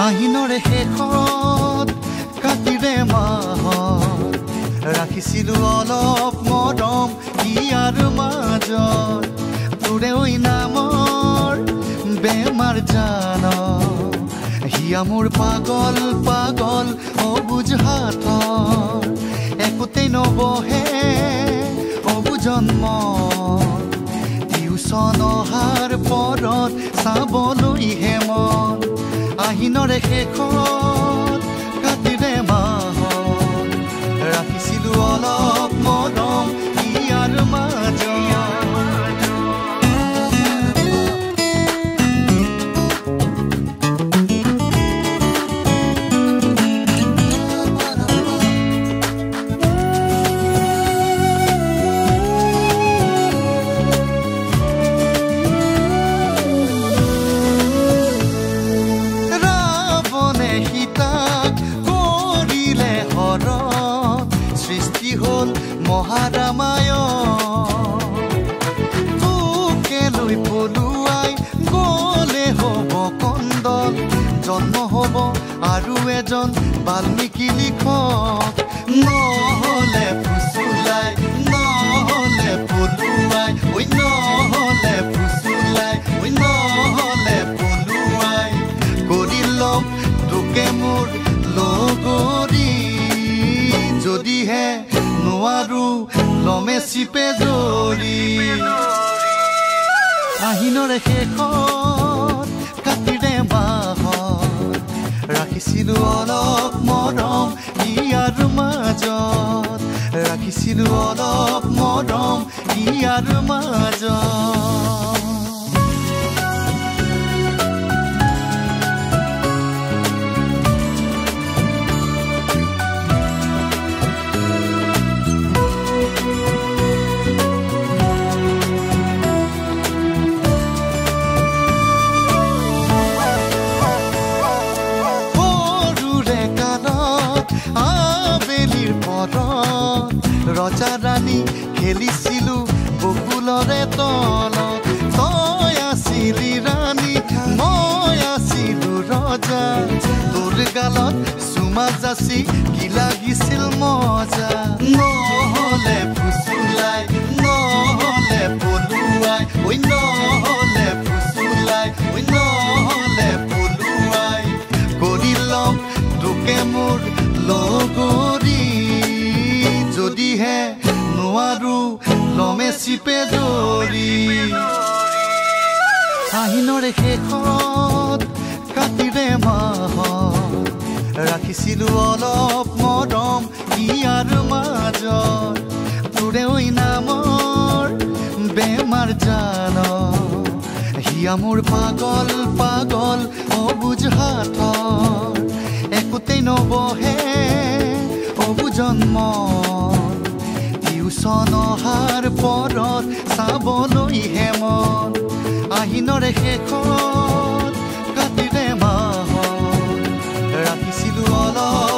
আহিনৰে শেষত কাতিৰে মাহত ৰাখিছিলো অলপ মৰম ইয়াৰ মাজত তোৰে ঐ নামৰ বেমাৰ জান হিয়া মোৰ পাগল পাগল অবুজ হাতৰ একোতেই নবহে অবুজন্ম টিউচন অহাৰ পৰত চাবলৈহে মন আহিনৰে শেষত কাতিৰে মাহত ৰাখিছিলো অলপ মৰম ইয়াৰ মাজত। সৃষ্টি হ'ল মহাৰামায়ণ তোকে লৈ পলুৱাই গ'লে হ'ব কন্দল জন্ম হ'ব আৰু এজন বাল্মীকি লিখক নহ'লে ফুচুলাই নহ'লে পলুৱাই ঐ নহ'লে ফুচুলাই ঐ নহ'লে পলুৱাই কৰি ল'ম তোকে মোৰ লগৰী যদিহে নোৱাৰো লমে চিপে জৰি। আহিনৰে শেষত কাতিৰে মাহত ৰাখিছিলো অলপ মৰম ইয়াৰ মাজত ৰাখিছিলো অলপ মৰম ইয়াৰ মাজত। ৰজা ৰাণী খেলিছিলো বকুলৰে তলত তই আছিলি ৰাণী মই আছিলো ৰজা তোৰ গালত চুমা যাচি কি লাগিছিল মজা নহ'লে ফুচুলাই নহ'লে পলুৱাই ঐ নহ'লে ফুচুলাই ঐ নহ'লে পলুৱাই কৰি ল'ম তোকে মোৰ লগৰী যদিহে নোৱাৰো লমে চিপে জৰি। আহিনৰে শেষত কাতিৰে মাহত ৰাখিছিলো অলপ মৰম ইয়াৰ মাজত তোৰে ঐ নামৰ বেমাৰ জান হিয়া মোৰ পাগল পাগল অবুজ হাতৰ একোতেই নবহে অবুজন্ম টিউচন অহাৰ পৰত চাবলৈহে মন আহিনৰে শেষত কাতিৰে মাহত ৰাখিছিলো অলপ